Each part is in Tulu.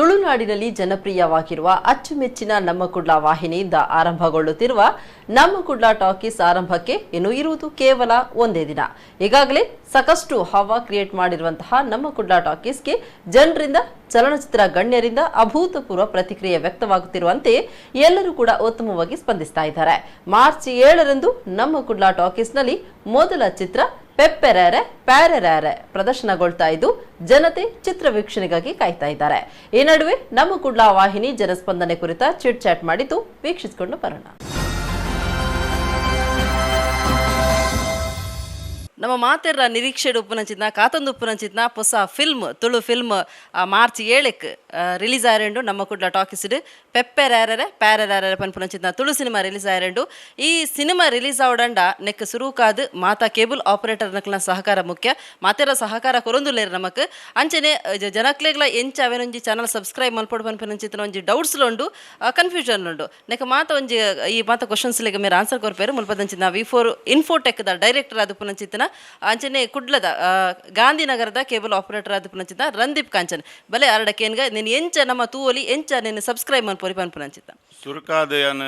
ತುಳುನಾಡಿನಲ್ಲಿ ಜನಪ್ರಿಯವಾಗಿರುವ ಅಚ್ಚುಮೆಚ್ಚಿನ ನಮ್ಮ ಕುಡ್ಲ ವಾಹಿನಿಯಿಂದ ಆರಂಭಗೊಳ್ಳುತ್ತಿರುವ ನಮ್ಮ ಕುಡ್ಲ ಟಾಕೀಸ್ ಆರಂಭಕ್ಕೆ ಇನ್ನು ಇರುವುದು ಕೇವಲ ಒಂದೇ ದಿನ. ಈಗಾಗಲೇ ಸಾಕಷ್ಟು ಹವಾ ಕ್ರಿಯೇಟ್ ಮಾಡಿರುವಂತಹ ನಮ್ಮ ಕುಡ್ಲ ಟಾಕೀಸ್ಗೆ ಜನರಿಂದ, ಚಲನಚಿತ್ರ ಗಣ್ಯರಿಂದ ಅಭೂತಪೂರ್ವ ಪ್ರತಿಕ್ರಿಯೆ ವ್ಯಕ್ತವಾಗುತ್ತಿರುವಂತೆ ಎಲ್ಲರೂ ಕೂಡ ಉತ್ತಮವಾಗಿ ಸ್ಪಂದಿಸ್ತಾ ಇದ್ದಾರೆ. ಮಾರ್ಚ್ 7ರಂದು ನಮ್ಮ ಕುಡ್ಲ ಟಾಕೀಸ್ನಲ್ಲಿ ಮೊದಲ ಚಿತ್ರ ಪೆಪ್ಪೆರಾರೆ ಪ್ಯಾರೆರಾರೆ ಪ್ರದರ್ಶನಗೊಳ್ತಾ ಇದ್ದು ಜನತೆ ಚಿತ್ರ ವೀಕ್ಷಣೆಗಾಗಿ ಕಾಯ್ತಾ ಇದ್ದಾರೆ. ಈ ನಡುವೆ ನಮ್ಮ ಕುಡ್ಲ ವಾಹಿನಿ ಜನಸ್ಪಂದನೆ ಕುರಿತ ಚಿಟ್ ಚಾಟ್ ಮಾಡಿದ್ದು ವೀಕ್ಷಿಸಿಕೊಂಡು ಬರೋಣ. ನಮ್ಮ ಮಾತೆರ ನಿರೀಕ್ಷೆ ಉಪ್ಪುನಂಚಿತ್ನ ಕಾತೊಂದು ಉಪ್ಪುನಂಚಿತ್ನ ಹೊಸ ಫಿಲ್ಮ್ ತುಳು ಫಿಲ್ಮ್ ಮಾರ್ಚ್ 7ಕ್ಕೆ ರಿಲೀಸ್ ಆಯರೆಂಡು. ನಮ್ಮ ಕುಡ್ಲ ಟಾಕೀಸ್ಡ್ ಪೆಪ್ಪೆರಾರೆ ಪ್ಯಾರೆರಾರೆ ಪನ್ಪುನಂಚಿತ್ನ ತುಳು ಸಿನಿಮಾ ರಿಲೀಸ್ ಆಯರೆಂಡು. ಈ ಸಿನಿಮಾ ರಿಲೀಸ್ ಆವಡಂಡ ನೆಕ್ ಸುರುಕಾದ್ ಮಾತಾ ಕೇಬಲ್ ಆಪರೇಟರ್ ನಕ್ಲನ ಸಹಕಾರ ಮುಖ್ಯ. ಮಾತೆರ ಸಹಕಾರ ಕೊರೊಂದುಲ್ಲೇರು ನಮಕ್. ಅಂಚನೆ ಜನಕ್ಲೆಗ್ಲ ಎಂಚ ಅವೇನೊಂಜಿ ಚಾನಲ್ ಸಬ್ಸ್ಕ್ರೈಬ್ ಮಲ್ಪೊಡು ಪನ್ಪುನಂಚಿತ್ನ ಒಂಜಿ ಡೌಟ್ಸ್ ಉಂಡು, ಕನ್ಫ್ಯೂಷನ್ ಉಂಡು. ನೆಕ್ ಮಾತ ಒಂಜಿ ಈ ಮಾತ ಕ್ವಶನ್ಸ್ ಲೆಗ್ ಮೇರ್ ಆನ್ಸರ್ ಕೊರ್ಪೇರು. ಮುಲ್ಪದಂಚಿನ ವಿ4 ಇನ್ಫೋಟೆಕ್ ದ ಡೈರೆಕ್ಟರ್ ಆದ್ ಪುನಂಚಿತ್ನ ಅಂಚನೆ ಕುಡ್ಲದ ಗಾಂಧಿನಗರದ ಕೇಬಲ್ ಆಪರೇಟರ್ ಆದ್ ಪುನಂಚಿತ್ನ ರಂದೀಪ್ ಕಾಂಚನ್ ಬಲೆ ಅರಡ ಕೇನ್ಗ ನೀನು ಎಂಚ ನಮ್ಮ ತೂವೊಲಿ, ಎಂಚ ನೀನು ಸಬ್ಸ್ಕ್ರೈಬ್ ಮಲ್ಪೊಲಿ ಪನ್ಪುನಂಚಿತ್ತ. ಸುರುಕಾದ ಯಾನ್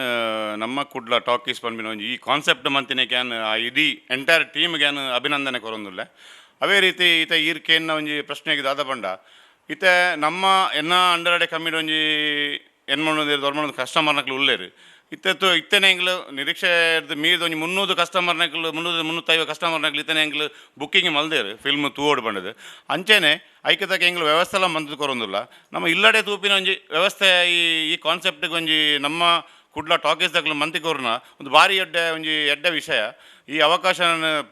ನಮ್ಮ ಕುಡ್ಲ ಟಾಕೀಸ್ ಪನ್ಪಿನ ಒಂಜಿ ಈ ಕಾನ್ಸೆಪ್ಟ್ ಮಂತಿನ can ಆ ಇಡೀ ಎಂಟೈರ್ ಟೀಮ್ಗೆ ಯಾನ್ ಅಭಿನಂದನೆ ಕೊರೊಂದುಲ್ಲೆ. ಅವೇ ರೀತಿ ಈತ ಈರ್ ಕೇನ್ನ ಒಂಜಿ ಪ್ರಶ್ನೆಗೆ ದಾದ ಪಂಡ, ಇತ್ತೆ ನಮ್ಮ ಎನ್ನ ಅಂಡರಡೆ ಕಮ್ಮಿಡ್ ಒಂಜಿ ಎನ್ಮೊಂದು ದೊರ್ಮೊಂದು ಕಸ್ಟಮರ್ನಕ್ಲು ಉಲ್ಲೇರು. ಇತ್ತೆ ಇತ್ತೆನೆ ಎಂಕ್ಲು ನಿರೀಕ್ಷೆ ಮೀರ್ದ ಒಂಜಿ 300 ಕಸ್ಟಮರ್ನಕ್ಲು, 300 350 ಕಸ್ಟಮರ್ನಕ್ಲು ಇತ್ತನೆ ಎಂಕ್ಲು ಬುಕ್ಕಿಂಗ್ ಮಲ್ದೇರು ಫಿಲ್ಮ್ ತೂವೋಡು ಪಂಡದು. ಅಂಚೆನೆ ಐಕತಕ್ಕ ಎಂಕ್ಲು ವ್ಯವಸ್ಥೆಲ ಮಂತ್ ಕೊರೊಂದುಲ್ಲ. ನಮ್ಮ ಇಲ್ಲಡೆ ತೂಪಿನ ಒಂಜಿ ವ್ಯವಸ್ಥೆ ಈ ಈ ಕಾನ್ಸೆಪ್ಟ್ಗೆ ಒಂಜಿ ನಮ್ಮ ಕುಡ್ಲ ಟಾಕೀಸ್ ದಕ್ಲು ಮಂತಿ ಕೊರ್ನ ಒಂದು ಭಾರಿ ಎಡ್ಡೆ ಒಂಜಿ ಎಡ್ಡೆ ವಿಷಯ. ಈ ಅವಕಾಶ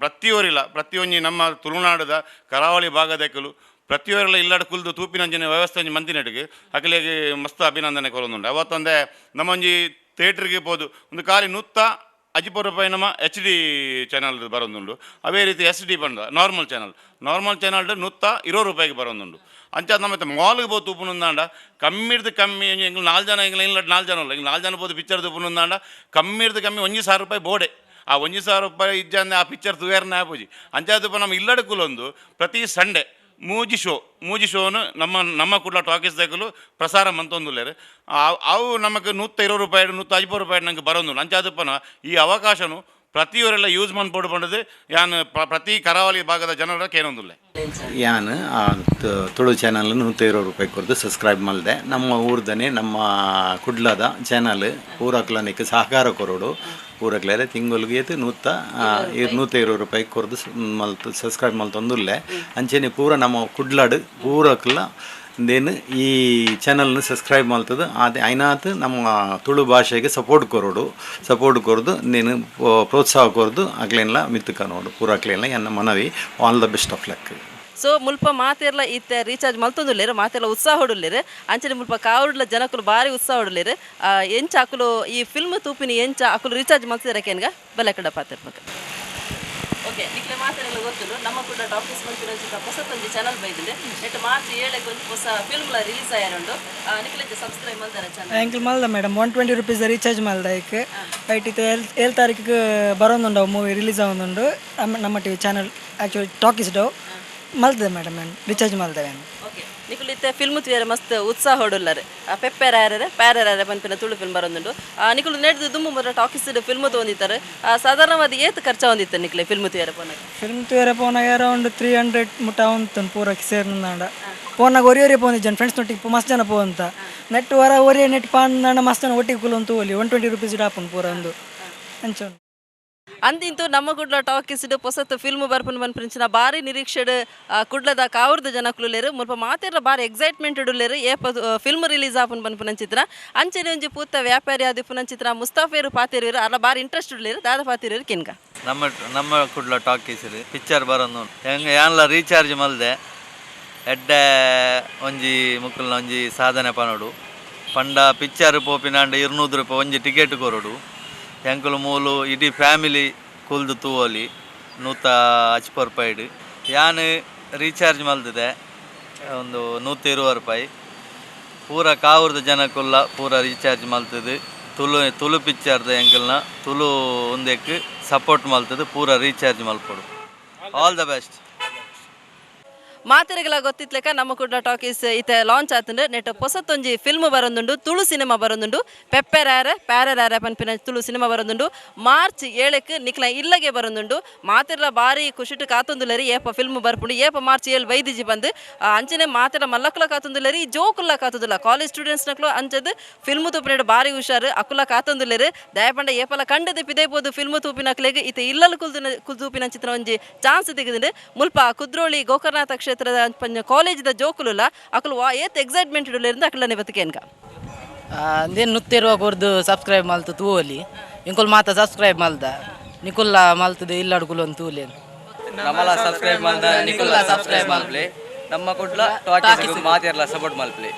ಪ್ರತಿಯೊರಿಲ್ಲ ಪ್ರತಿಯೊಂಜಿ ನಮ್ಮ ತುಳುನಾಡದ ಕರಾವಳಿ ಭಾಗದಕ್ಕಲು ಪ್ರತಿಯೊರೆಲ್ಲ ಇಲ್ಲಡೆ ಕುಲ್ದು ತೂಪಿನ ಒಂಜಿನ ವ್ಯವಸ್ಥೆ ಒಂಜಿ ಮಂತಿನಟ್ಟಿಗೆ ಅಕಲೆಗ್ ಮಸ್ತ್ ಅಭಿನಂದನೆ ಕೊರೊಂದುಂಡು. ಅವತ್ತೊಂದೆ ನಮ್ಮೊಂಜಿ ಥಿಯೇಟ್ರಿಗೆ ಪೋದು ಒಂದು ಖಾಲಿ 150 ರೂಪಾಯಿ ನಮ್ಮ ಎಚ್ ಡಿ ಚಾನಲ್ ಬರೋದುಂಡು. ಅವೇ ರೀತಿ ಎಸ್ ಡಿ ಬಂದ ನಾರ್ಮಲ್ ಚಾನಲ್, ನಾರ್ಮಲ್ ಚಾನಲ್ 120 ರೂಪಾಯಿಗೆ ಬರೋದುಂಡು. ಅಂಚ ನಮ್ಮ ಮಾಲ್ಗೆ ಪೋದು ತೂಪುನುಂದಾಂಡ ಕಮ್ಮಿರ್ದು ಕಮ್ಮಿ ಎಂಗ್ಲು ನಾಲ್ಕು ಜನ, ಎಂಗ್ಲ ಇಲ್ಲ ನಾಲ್ಕು ಜನ ಅಲ್ಲ, ಎಂಗ್ಲು ನಾಲ್ಕು ಜನ ಪೋದು ಪಿಕ್ಚರ್ ತೂಪುನುಂದಾಂಡ ಕಮ್ಮಿರ್ದು ಕಮ್ಮಿ 1000 ರೂಪಾಯಿ ಬೋಡೆ. ಆ 1000 ರೂಪಾಯಿ ಇಜ್ಜಂದೆ ಆ ಪಿಕ್ಚರ್ ತೂಯರ್ನ ಆಪುಜಿ. ಅಂಚಾದ ನಮ್ಮ ಇಲ್ಲಡೆ ಕುಲೊಂದು ಪ್ರತಿ ಸಂಡೆ ಮೂಜಿ ಶೋ, ಮೂಜಿ ಶೋನು ನಮ್ಮ ನಮ್ಮ ಕುಡ್ಲ ಟಾಕೀಸ್ ದಕಲು ಪ್ರಸಾರ ಮಂತೊಂದುಲ್ಲೇರು. ಅವು ನಮಗೆ 120 ರೂಪಾಯಿ, 150 ರೂಪಾಯಿ ನಂಗೆ ಬರೋದು. ಅಂಚಾದಪ್ಪನ ಈ ಅವಕಾಶನು ಪ್ರತಿಯವರೆಲ್ಲ ಯೂಸ್ ಮನ್ಪೊಡು ಪಂಡದು ಯಾನ್ ಪ್ರತಿ ಕರಾವಳಿ ಭಾಗದ ಜನರ ಕೇನೊಂದುಲ್ಲೆ. ಯಾನ್ ಆ ತುಳು ಚಾನಲ್ 120 ರೂಪಾಯಿ ಕೊರ್ದು ಸಬ್ಸ್ಕ್ರೈಬ್ ಮಲ್ದೆ. ನಮ್ಮ ಊರ್ದನೆ ನಮ್ಮ ಕುಡ್ಲದ ಚಾನಲ್ ಪೂರಕ್ಲನಿಕ್ ಸಹಕಾರ ಕೊರೊಡು. ಪೂರಕ್ಲೆರೆ ತಿಂಗೊಲ್ಗೆ ಏತ್ 120 ರೂಪಾಯಿ ಕೊರ್ದು ಮಲ್ತ್ ಸಬ್ಸ್ಕ್ರೈಬ್ ಮಲ್ತೊಂದುಲ್ಲೆ. ಅಂಚೆನೆ ಪೂರ ನಮ್ಮ ಕುಡ್ಲಡ್ ಪೂರಕ್ಲ ದೇನು ಈ ಚಾನಲ್ನ ಸಬ್ಸ್ಕ್ರೈಬ್ ಮಲ್ತದ ಅದೇ ಐನಾತ್ ನಮ್ಮ ತುಳು ಭಾಷೆಗೆ ಸಪೋರ್ಟ್ ಕೊರೊಡು. ಸಪೋರ್ಟ್ ಕೊರ್ದು ನೀನು ಪ್ರೋತ್ಸಾಹ ಕೊರ್ದು ಅಕ್ಲೆನ್ಲ ಮಿತ್ತು ಕನೋಡು ಪೂರಕ್ಲೆನ್ಲ ಎನ್ನ ಮನವಿ. All the best of luck. So ಮುಲ್ಪ ಮಾತೆರ್ಲ ಇತ್ತೆ ರೀಚಾರ್ಜ್ ಮಲ್ತೊಂದುಲ್ಲೇರು, ಮಾತೆರ್ಲ ಉತ್ಸಾಹ ಹೊಡುಲ್ಲೇರು. ಅಂಚನೆ ಮುಲ್ಪ ಕಾವುಡ್ಲ ಜನಕುಲು ಬಾರಿ ಉತ್ಸಾಹ ಹೊಡುಲ್ಲೇರು. ಎಂಚ ಅಕುಲು ಈ ಫಿಲ್ಮ್ ತೂಪಿನಿ, ಎಂಚ ಅಕುಲು ರೀಚಾರ್ಜ್ ಮಲ್ತಿದಾರೆ ಕೇನ್ಗ ಬಲೆ ಕಡ ಪಾತಿರ್ಬೇಕು. ಓಕೆ, ನಿಕ್ಲೆ ಮಾತೆರೆಲ್ಲ ಗೊತ್ತುಂಡು, ನಮ್ಮ ಕುಡ್ಲ ಟಾಕೀಸ್ ಮಲ್ಪಿನ ಹೊಸತೊಂಜಿ ಚಾನಲ್ ಬೈದುಂಡು. ನೆಟ್ ಮಾರ್ಚ್ 7ಕ್ಕೆ ಒಂಜಿ ಹೊಸ ಫಿಲ್ಮ್ ರಿಲೀಸ್ ಆಯಾರುಂಡು. ನಿಕ್ಲೆ ಸಬ್ಸ್ಕ್ರೈಬ್ ಮಲ್ದಾರ ಚಾನಲ್? ಎಂಕ್ಲು ಮಲ್ದ ಮೇಡಮ್, 120 ರುಪೀಸ್ ರೀಚಾರ್ಜ್ ಮಲ್ದ. ಐಕ್ ಐಟ್ ಇತ್ತೆ 7 ತಾರೀಕಿಗೆ ಬರೋದುಂಡು, ಮೂವಿ ರಿಲೀಸ್ ಆವೊಂದುಂಡು. ನಮ್ಮ ನಮ್ಮ ಟಿವಿ ಚಾನಲ್ ಆ್ಯಕ್ಚುಲಿ ಟಾಕೀಸ್ ಡವ್ ಮಲ್ತದೆ ಮೇಡಮ್, ನಾನು ರೀಚಾರ್ಜ್ ಮಲ್ದವೆ. ಓಕೆ, ನಿಕುಲು ಇತ್ತೆ ಫಿಲ್ಮ್ ತೂಯರೆ ಮಸ್ತ್ ಉತ್ಸಾಹ ಹೊಡುಲ್ಲಾರೆ. ಪೆಪ್ಪೆರಾರೆ ಪ್ಯಾರೆರಾರೆ ಪನ್ಪಿನ ತುಳು ಫಿಲ್ಮ್ ಬರೋದುಂಡು. ನಿಕುಲು ನೆಡ್ದು ದುಂಬು ಮೊದಲ ಟಾಕೀಸ್ ಫಿಲ್ಮ್ ತಗೊಂಡಿತ್ತಾರೆ. ಸಾಧಾರಣವಾದ ಏತ್ ಖರ್ಚ ಹೊಂದಿತ್ತು ನಿಕ್ಲೆ ಫಿಲ್ಮ್ ತೂಯರೆ ಪೋನಾಗ? ಫಿಲ್ಮ್ ತೂಯರೆ ಪೋನಾಗ ಅರೌಂಡ್ 300 ಮುಟ್ಟ ಉಂಟು ಪೂರಕ್ಕೆ ಸೇರ್ನಂಡ. ಪೋನಾಗ ಒರಿ ಒರಿ ಪೋಂದಿಜ್ಜನ್, ಫ್ರೆಂಡ್ಸ್ ನೊಟ್ಟಿಗೆ ಮಸ್ತ್ ಜನ ಪೋಂತ. ನೆಟ್ ವರ ಒರಿಯ ನೆಟ್ ಪಾಂಡ ಮಸ್ತ್ ಜನ ಒಟ್ಟಿಗೆ ಕುಲೊಂದು ತೂವೊಲಿ. 120 ರುಪೀಸ್ ಆಪುಂಡು ಪೂರ ಒಂದು ಅಂಚ ಉಂಡು. ಅಂದಿಂತು ನಮ್ಮ ಕುಡ್ಲ ಟಾಕೀಸ್ಡ್ ಪೊಸತ್ ಫಿಲ್ಮ್ ಬರ್ಪುನ ಪನ್ಪಿನ ಬಾರಿ ನಿರೀಕ್ಷೆಡ್ ಕುಡ್ಲದ ಕಾವರ್ದ ಜನಕುಲೇರು. ಮುಲ್ಪ ಮಾತೆರ್ಲ ಬಾರಿ ಎಕ್ಸೈಟ್ಮೆಂಟ್ ಉಲ್ಲೇರು ಏಪ ಫಿಲ್ಮ್ ರಿಲೀಸ್ ಆಪುನ ಪನ್ಪಿನ ಚಿತ್ರ. ಅಂಚನೆ ಒಂಜಿ ಪೂತ ವ್ಯಾಪಾರಿ ಆದಿಪ್ಪುನ ಚಿತ್ರ ಮುಸ್ತಾಫೇರು ಪಾತೆರುವೆರ್. ಅಲ್ಲ ಬಾರಿ ಇಂಟ್ರೆಸ್ಟ್ ಉಲ್ಲೇರು. ದಾದ ಪಾತೆರುವೆರ್ ಕೆನ್ಗ. ನಮ್ಮ ನಮ್ಮ ಕುಡ್ಲ ಟಾಕೀಸ್ ಪಿಕ್ಚರ್ ಬರೋದು ಹೆಂಗೆ ಯಾನ್ಲ ರೀಚಾರ್ಜ್ ಮಲ್ದೆ. ಎಡ್ಡೆ ಒಂಜಿ ಮುಕ್ಕುಲ್ನ ಒಂಜಿ ಸಾಧನೆ ಪನೋಡು ಪಂಡ ಪಿಕ್ಚರ್ ಪೋಪಿನಾಂಡ 200 ರೂಪಾಯಿ ಒಂಜಿ ಟಿಕೆಟ್ ಕೊರೊಡು. ಎಂಕುಲು ಮೂಲು ಇಡೀ ಫ್ಯಾಮಿಲಿ ಕುಲ್ದು ತೂವೊಲಿ 150 ರೂಪಾಯಿಡ್. ಯಾನ್ ರೀಚಾರ್ಜ್ ಮಲ್ದಿದೆ ಒಂದು 120 ರೂಪಾಯಿ. ಪೂರ ಕಾವೂರ್ದ ಜನಕ್ಕುಲ್ಲ ಪೂರ ರೀಚಾರ್ಜ್ ಮಲ್ತದು ತುಳು ತುಳು ಪಿಕ್ಚರ್ದ ಎಂಕಲ್ನ ತುಳು ಒಂದಕ್ಕೆ ಸಪೋರ್ಟ್ ಮಲ್ತದು ಪೂರ ರೀಚಾರ್ಜ್ ಮಲ್ಪೊಡು. All the best. ಮಾತೆರೆಗ್ಲ ಗೊತ್ತಿತ್ಲೆಕ ನಮ್ಮ ಕುಡ್ಲ ಟಾಕೀಸ್ ಇತ್ತೆ ಲಾಂಚ್ ಆತುಂಡು. ನೆಟ್ ಪೊಸತೊಂಜಿ ಫಿಲ್ಮ್ ಬರೊಂದುಂಡು, ತುಳು ಸಿನಿಮಾ ಬರೊಂದುಂಡು. ಪೆಪ್ಪೆರಾರೆ ಪ್ಯಾರೆರಾರೆ ಪನ್ಪಿನ ತುಳು ಸಿನಿಮಾ ಬರೊಂದುಂಡು. ಮಾರ್ಚ್ 7ಕ್ ನಿಕ್ಲ ಇಲ್ಲಗೆ ಬರೊಂದುಂಡು. ಮಾತೆರ್ಲ ಬಾರಿ ಖುಷಿಟ್ ಕಾತೊಂದುಲ್ಲೆರ್, ಏಪ ಫಿಲ್ಮ್ ಬರ್ಪುಂಡು, ಏಪ ಮಾರ್ಚ್ 7 ಬೈದಿಜಿ ಬಂದು. ಅಂಚನೆ ಮಾತೆರ ಮಲ್ಲಕ್ಲ ಕಾತೊಂದುಲ್ಲೆರ್, ಈ ಜೋಕುಲ್ಲ ಕಾತೊಂದುಲ್ಲ. ಕಾಲೇಜ್ ಸ್ಟೂಡೆಂಟ್ಸ್ ನಕ್ಲು ಅಂಚದ್ ಫಿಲ್ಮ್ ತೂಪಿನೆಡ್ ಬಾರಿ ಹುಷಾರು, ಅಕುಲ ಕಾತೊಂದುಲ್ಲೆರ್. ದಯಪಂಡ ಏಪಲ ಕಂಡದ ಪಿದೈ ಪೋದು ಫಿಲ್ಮ್ ತೂಪಿನಕ್ಲೆಗ್ ಇತ್ತೆ ಇಲ್ಲಲ್ ಕುಲ್ದುನ ತೂಪಿನ ಚಿತ್ರ ಒಂಜಿ ಚಾನ್ಸ್ ತಿಕ್ಕಿದುಂಡು. ಮುಲ್ಪ ಕುದ್ರೋಳಿ ಗೋಕರ್ಣನಾಥ ಕ್ಷೇತ್ರದ ಪಂಜ ಕಾಲೇಜ್ದ ಜೋಕುಲುಲ ಅಕುಲು ವಾ ಏತ್ ಎಕ್ಸೈಟ್ಮೆಂಟ್ ಉಲ್ಲೆರ್ ಅಕ್ಲನೆ ಬத்துಕೇನ್ಕ. ಅಂದೇನು ನುತ್ತೇರುವ ಕೊರ್ದು ಸಬ್ಸ್ಕ್ರೈಬ್ ಮಲ್ತು ತೂವೊಲಿ. ಇಂಕುಲು ಮಾತ ಸಬ್ಸ್ಕ್ರೈಬ್ ಮಲ್ದ, ನಿಕುಲ್ಲ ಮಲ್ತದ ಇಲ್ಲಡ್ಕುಲು ಒಂದು ತೂಲೇನು. ನಮಲ ಸಬ್ಸ್ಕ್ರೈಬ್ ಮಲ್ದ, ನಿಕುಲ್ಲ ಸಬ್ಸ್ಕ್ರೈಬ್ ಮಲ್ಪ್ಲೆ. ನಮ್ಮ ಕುಡ್ಲ ಟಾಕೀಸ್ ಮಾತೆರ್ಲ ಸಪೋರ್ಟ್ ಮಲ್ಪ್ಲೆ.